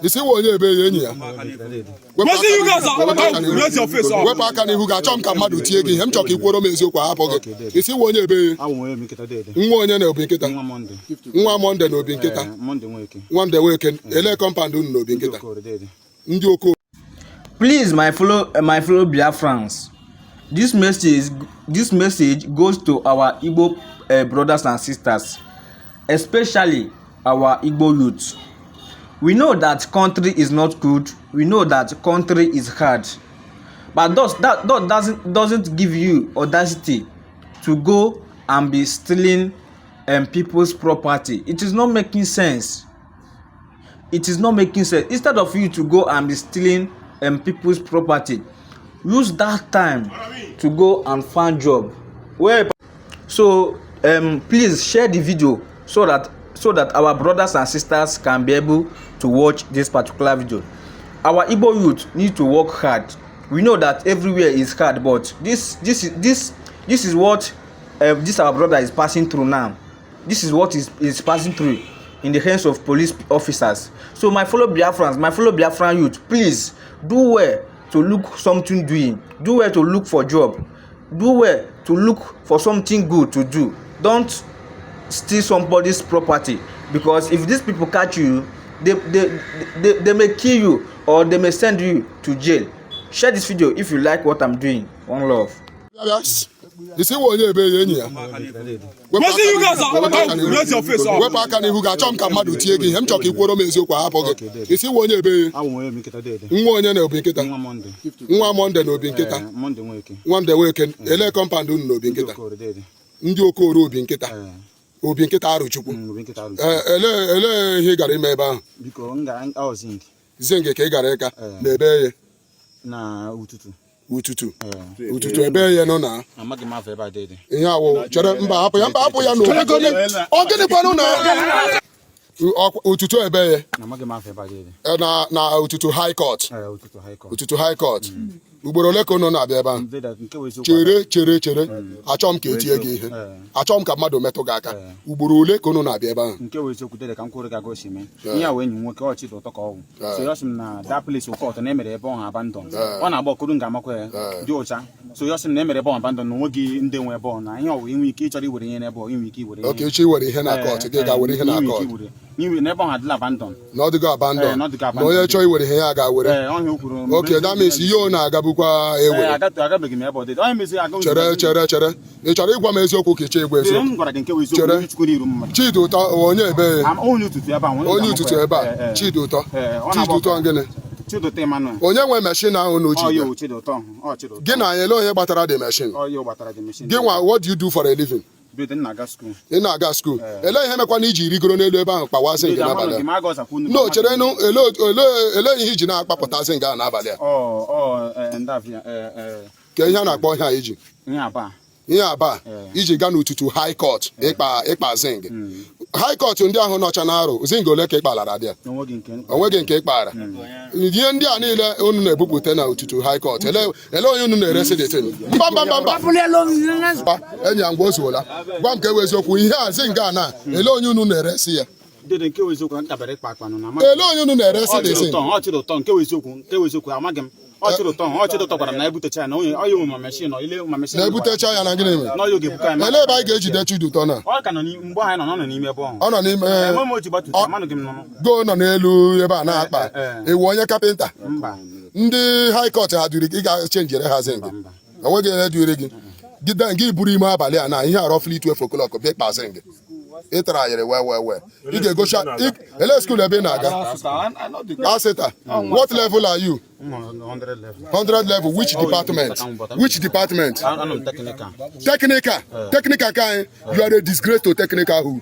Isi nwa onye ebe ya enyi ya. Wepụ aka n'ihu gị. Achọ m ka mmadụ tie gị ihe. M chọrọ ka ị kwuoro m eziokwu, hapụ gị. Isi nwa onye ebe ya? Nwa onye na Obi Nkịta? Nwa Monde na Obi Nkịta. Monde Nweke. Ele compound unu na Obi Nkịta? Ndị Oko. Please, my fellow Biafrans, this message goes to our Igbo brothers and sisters, especially our Igbo youth. We know that country is not good. We know that country is hard, but that doesn't give you audacity to go and be stealing people's property. It is not making sense. It is not making sense. Instead of you to go and be stealing people's property, use that time to go and find job where. So please share the video so that our brothers and sisters can be able to watch this particular video. Our Igbo youth need to work hard. We know that everywhere is hard, but this is what this our brother is passing through now. This is what is passing through in the hands of police officers. So my fellow Biafrans, my fellow Biafran youth, please do well to look something doing. Do well to look for job. Do well to look for something good to do. Don't steal somebody's property, because if these people catch you, they may kill you or they may send you to jail. Share this video if you like what I'm doing. One love. Isi nwa onye ebe ya enyi ya. Wepụ aka n'ihu gị. Achọ m ka mmadụ tie gị ihe. M chọrọ ka ị kwuoro m eziokwu, hapụ gị. Isi nwa onye ebe ya? Nwa onye na Obi Nkịta? Nwa Monde na Obi Nkịta. Monde Nweke. Ele compound unu na Obi Nkịta? Ndị Okoro Obi Nkịta. Obi Nkịta Arụchukwu. Ele ihe ị gara ime ebe ahụ? Zinc ka ị gara ịka na ebe ya? Na Ututu. Ututu. Ututu ebe ya nọ na? Amaghị m afọ ebe a dị. Ihe awụ, chere, mba, hapụ ya, mba, hapụ ya. Na ọ gịnị kwanụ na Ututu ebe ya? Amaghị m afọ ebe a dị. Na Ututu High Court? Ee, Ututu High Court. Ututu High Court. Ugboro ole ka unu na-abịa ebe ahụ? Nke bụ eziokwu. Chere, chere, chere. Achọ m ka etie gị ihe. Achọ m ka mmadụ metụ gị aka. Ugboro ole ka unu na-abịa ebe ahụ? Nke bụ eziokwu dede, ka m kwuru gị aga osi mee ihe a wee enyi m nwoke ọ Chidi Ụtọ ka ọ wụ. So ya sị m na that place court na emere ebe ọhụ abandon. Ọ na-agba ọkụrụ ga-amakwa ya dị ụcha. So ya sị m na emere ebe ọhụ abandon, na onweghị ndị nwe ebe ọ na ihe ọwụ inwe ike ịchọrọ iwere ihe n'ebe ọ inwe ike iwere ihe. Oke ịchọ iwere ihe na court, gị ga were ihe na court? N'iwe n'ebe ọhụ adịla abandon. Na ọ dịgo abandon? Ee, na ọ dịgo Na abandon. onye chọọ iwere ihe, ya ga-were? Ee, ọhịa o kwuru. Okay, that means ihe ọ na-agabukwa ewere. Agabeghị m ebe ọ dị onye mezi aga. Chere, chere, chere. Ị chọrọ ịgwa m eziokwu ka ị chọọ ịgwa eziokwu? M gwara gị nke bụ eziokwu. Chere. Chukwu n'iru mmadụ. Chidi Ụtọ, onye ebe? Onye Ututu ebe a. Onye Ututu ebe a. Chidi Ụtọ. Chidi Ụtọ gịnị? Chidi Ụtọ Emmanuel. Onye nwe machine ahụ na Ọ uche? ya wụ Chidi Ụtọ, ọ Chidi Ụtọ. Gị na anyị, ele onye gbatara the machine? Ọ ya gbatara the machine. Gị nwa, what do you do for a living? Bido na-aga school. Ị na-aga school. Ele ihe mekwana iji rigoro n'elu ebe ahụ kpawa zinc n'abalị a? No, chere nụ. Ele ihe iji na-akpapụta zinc ahụ n'abalị a? Ọ ndavia. Ka ihe a na-akpọ ihe a iji? Ihe aba. Ihe aba iji gaa n'Ututu High Court ịkpa zinc. High Court ndị ahụ nọcha na-arụ zinc, ole ka ị kpalara dị ya? Onweghị nke. Onweghị nke ị kpara. Ihe ndị a niile unu na-ebupụta na Ututu High Court, ele onye unu na-eresi the thing? Mba, mba, mba, mba, mba. Enyi ya, ngwa, o zuola. Gwa m ka e wee eziokwu. Ihe a zinc a na ele onye unu na-eresi ya? Dede, nke wụ eziokwu, m kabere ịkpa akpa nọ na Ele onye unu na-eresi Ọ the Chidi zinc? Ụtọ, ọ Chidi Ụtọ. Nke wụ eziokwu, nke wụ eziokwu, amaghị m. Ọ Chidi Ụtọ, ọ Chidi Ụtọ gwara m na ebutecha ya na onye onye nwe ma machine ile ma machine. Na-ebutecha ya na gịnị mere? Na onye ga-ebuka ya. Ele ebe anyị ga-ejide Chidi Ụtọ na? Ọ ka nọ mgbe anyị nọ, ọ nọ n'ime ebe ahụ. Ọ nọ n'ime? Enwe m o ji gbatutu, amanụghị m nụnụ. Go nọ n'elu ebe a na-akpa? Ee. Ewu onye kapịnta? Mba. Ndị high court ha duri gị ga chenjere ha zinc? Mba. Onweghị onye duere gị. Gị gị buru ime abalị a na ihe a roughly 12 o'clock bịa ịkpa zinc. Ị tara anyịrị wee wee wee. Ị ga-egocha ele school ebe ị na-aga? Asịta. What level are you? M nọ 100 level. 100 level. Which department? Which department? Anọ m technical. Technical. Technical ka anyị. You are a disgrace to technical hood.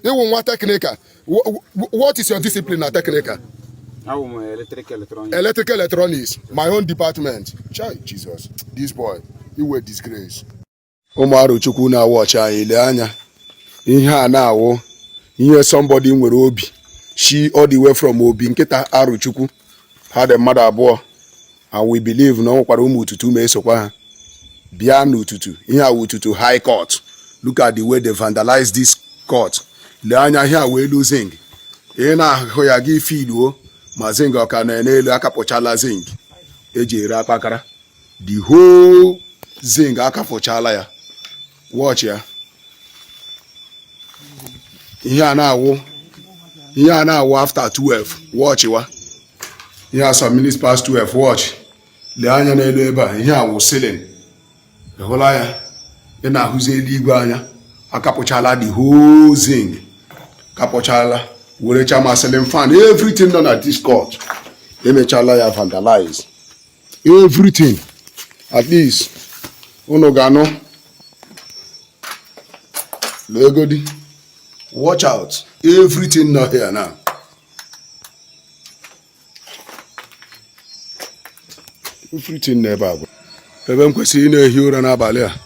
Ịwụ nwa technical. What is your discipline na technical? Awụ m electrical electronic. Electrical electronics, my own department. Chai, Jesus, this boy, you were disgrace. Ụmụ Arụchukwu na-awọchi anyị, lee anya ihe a na-awụ ihe somebody nwere obi shi all the way from Obi Nkịta Arụchukwu. Ha dị mmadụ abụọ, and we believe na ọ nwekwara ụmụ Ututu ma esokwa ha bịa n'Ututu. Ihe a wụ Ututu High Court. Look at the way they vandalize this court. Lee anya ihe a wee elu zinc. Ị na-ahụ ya gị filuo ma zinc ọ ka na n'elu. Akapụchala zinc eji ere akpakara, the whole zinc akafụchala ya. Watch ya, ihe a na-awụ, ihe a na-awụ after 12. Watch wa ihe a, some minutes past 12. Watch, lee anya n'elu ebe a, ihe a wụ ceiling. Ị hụla ya? Ị na-ahụzi eluigwe anya. Akapụchala the whole zinc, kapụchala, werecha ma ceiling fan, everything nọ na this court emechala ya vandalize everything. At least unu ga-anụ. Legodi, watch out, everything nọ here now. Everything n'ebe a bụ ebe m kwesịrị ị na-ehi ụra n'abalị a.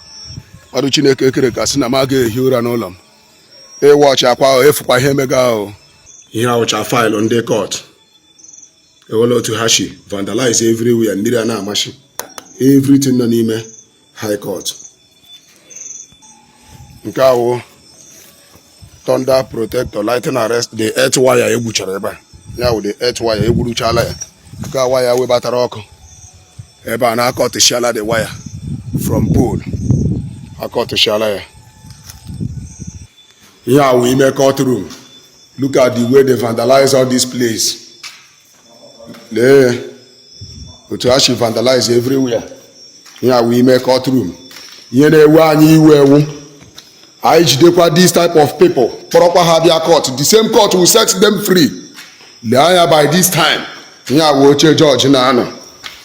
Ọdụ Chineke kere ka sị na m agaghị ehi ụra n'ụlọ m. Ịwọchị akwa ahụ efukwa ihe mega ahụ. Ihe awụcha file ndị court ewela otu ha si vandalize everywhere. Mmiri a na-amachi everything nọ n'ime high court. Nke awụ thunder protector, lightning arrest, the earth wire egwuchara ebe a. Ya wụ the earth wire egwuruchala ya. Nke a wire webatara ọkụ ebe a na-akọtụchiala the wire from pole, akọtụchiala ya. Ihe a wụ ime court room. Look at the way they vandalize all this place. Lee otu ha si vandalize everywhere. Ihe a wụ ime court room. Ihe na-ewe anyị iwe ewu, anyị jidekwa this type of people, kpọrọkwa ha bịa court, the same court will set them free. Lee anya, by this time, ihe a wụ oche judge na-anọ.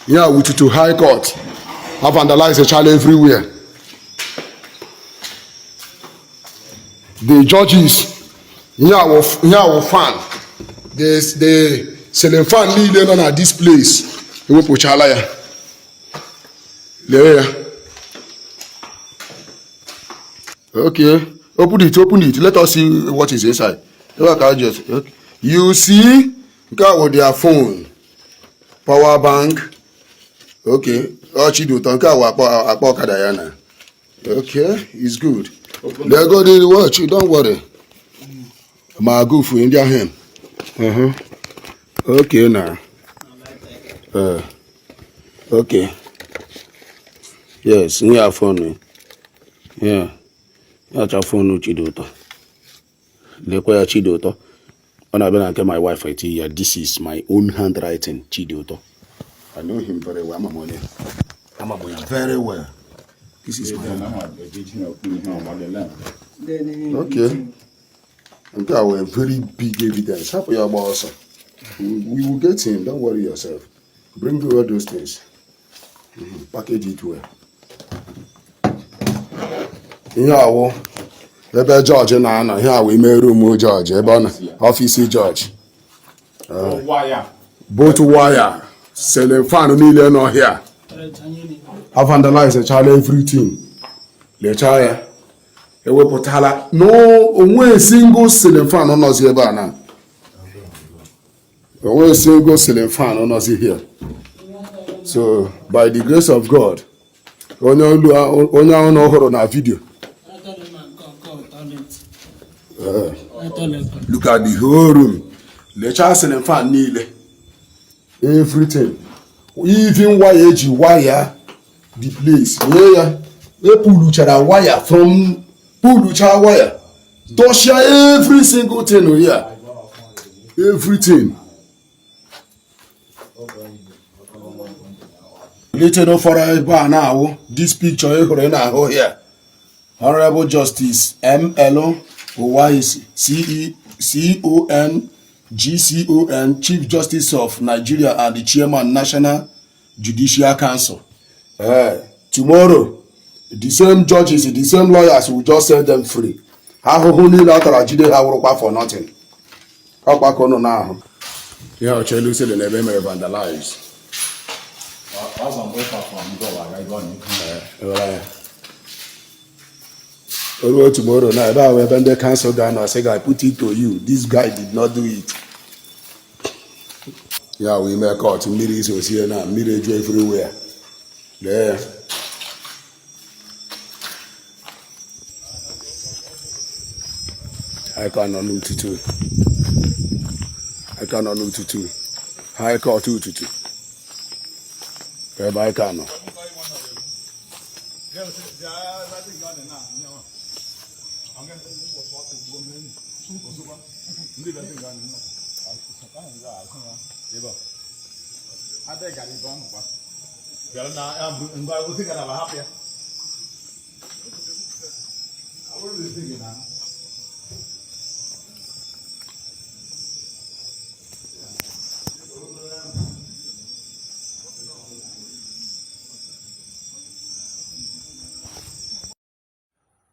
Ihe a wụ tutu high court. Ha vandalize chala everywhere. The judges, ihe a wụ fan, the ceiling fan niile nọ na this place ewepụchala ya. Lee ya. Okay, open it, open it, let us see what is inside. Ebe a ka just, okay. You see, nke a wụ their phone, power bank. Okay, ọ Chidiụtọ. Nke a wụ akpa ọkada ya na. Okay, it's good. Let go the watch, don't worry. Ma goof ndị ahụ. Okay na. Okay. Yes, nye ya phone. Yeah. Ya cha phone Chidiụtọ. Lekwa ya, Chidiụtọ. Ọ na-abịa na nke my wife eti ya. This is my own handwriting, Chidiụtọ. I know him very well. Ama m onye. Ama m ya very well. This is my own. Okay. Nke a were very big evidence. Hapụ ya gba ọsọ. We will get him. Don't worry yourself. Bring all those things. Package it well. Ihe awụ ebe judge na-anọ. Ihe awụ ime room judge, ebe ọ nọ, office judge. Both wire, ceiling fan niile nọ here. Ha vandalize chala everything. Lechaa ya. Ewepụtala no onwe single ceiling fan nọzi ebe a na. Onwe single ceiling fan nọzi here. So by the grace of God, onye olu onye ahụ na ọhụrụ na video. Look at the whole room. Lechaa ceiling fan niile. Everything. Even wire eji wire the place. Lee ya. Epuluchara wire from pulucha wire. Doshia every single thing here. Everything. Little fọrọ ebe a na-awụ this picture ị hụrụ ị na-ahụ here. Honorable Justice M.L. Uwaisi, C.E. C.O.N. GCON, Chief Justice of Nigeria and the Chairman, National Judicial Council. Tomorrow, the same judges, the same lawyers will just set them free. Ahụhụ niile a tara jide ha wụrụkwa for nothing. Ọkwa ka unu na-ahụ. Ihe ọcha elu sịrị na ebe emere vandalize. Ewere ya. O ruo tomorrow na ebe ahụ ebe ndị council ga-anọ sị ga put it to you, this guy did not do it. Ya wụ ime court. Mmiri izozie na mmiri eju everywhere. Lee ya. Anyị ka nọ n'ụtụtụ. Anyị ka nọ n'Ututu, High Court Ututu, ebe anyị ka nọ.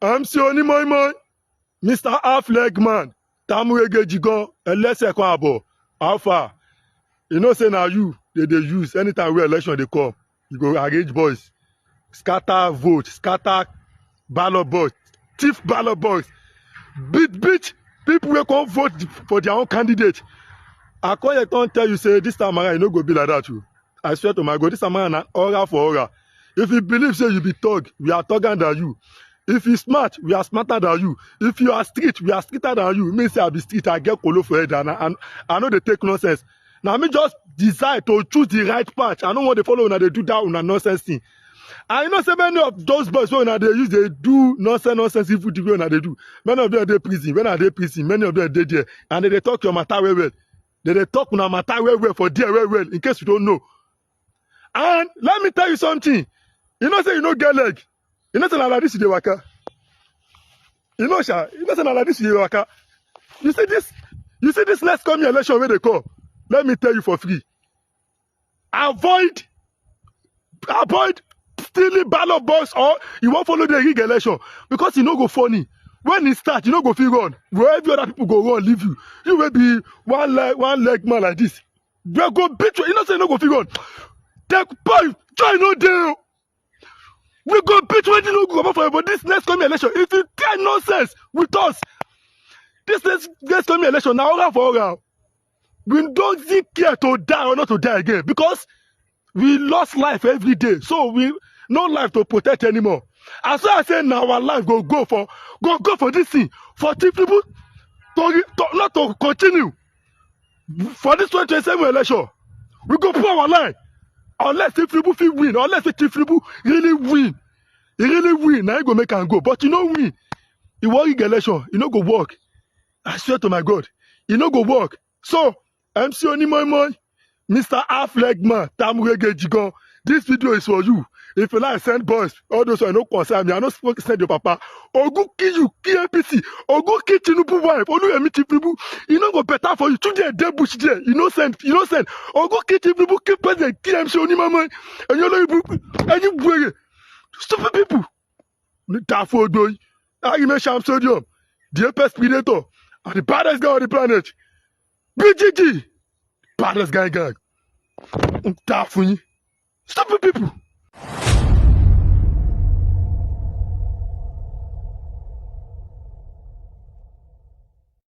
MC Onímọ̀ọ́mọ́, Mr. Half Leg Man, Tamurege Jigan, ẹlẹ́sẹ̀ kan àbọ̀, Alpha. You know say na you dey dey use anytime wey election dey come, you go arrange boys, scatter vote, scatter ballot box, thief ballot box, beat beat people wey come vote for their own candidate. Akoye don tell you say this time around e no go be like that o. I swear to my God, this time around na oral for oral. If you believe say you be thug, we are thugger than you. If you smart, we are smarter than you. If you are street, we are streeter than you. Me say I be street, I get kolo for head and I no dey take nonsense. Na me just decide to choose the right path. I no wan dey follow una dey do that una nonsense thing. And you know say many of those boys wey una dey use dey do nonsense nonsense evil thing wey una dey do. Many of them dey prison. When I dey prison, many of them dey there. And they dey talk your matter well well. They dey talk una matter well well for there well well, in case you don't know. And let me tell you something. You know say you no get leg. You know say na like this you dey waka. You know sha, you know say na like this you dey waka. You see this next coming election wey dey come. Let me tell you for free. Avoid stealing ballot box or you wan follow the rig election because e no go funny. When e start, you no go fit run. Where every other people go run leave you. You wey be one leg man like this. They go beat you. You know say you no go fit run. Take boy, joy no dey o. We go beat wetin no go comot for you, but this next coming election, if you try nonsense with us, this next coming election na oral for oral. We don't still care to die or not to die again because we lost life every day. So we no life to protect anymore. As soon as say na our life go go for this thing for thief people to not to continue for this 2027 election, we go put our line unless if people fit win, unless if Tinubu really win, he really win, na him go make am go. But you no win, e wan rig election, e no go work. I swear to my God, e no go work. So MC Onimoimoi, Mr. Half Leg Man, Tamurege Jigan, this video is for you. If you like, send boys. All those one no concern me. I no send your papa. Ogun kill you, kill APC. Ogun kill Tinubu wife. Oluremi Tinubu. E no go better for you. Today, dey bush there. You no send. You no send. Ogun kill Tinubu, kill president, kill MC Onimoimoi. Ẹ̀yin olórí burúkú, ẹ̀yin wèrè. Stupid people. Dafo Odoyi. Arime Sham Sodium. The apex predator. And the baddest guy on the planet. BGG. Baddest guy gang. Dafo yín. Stupid people.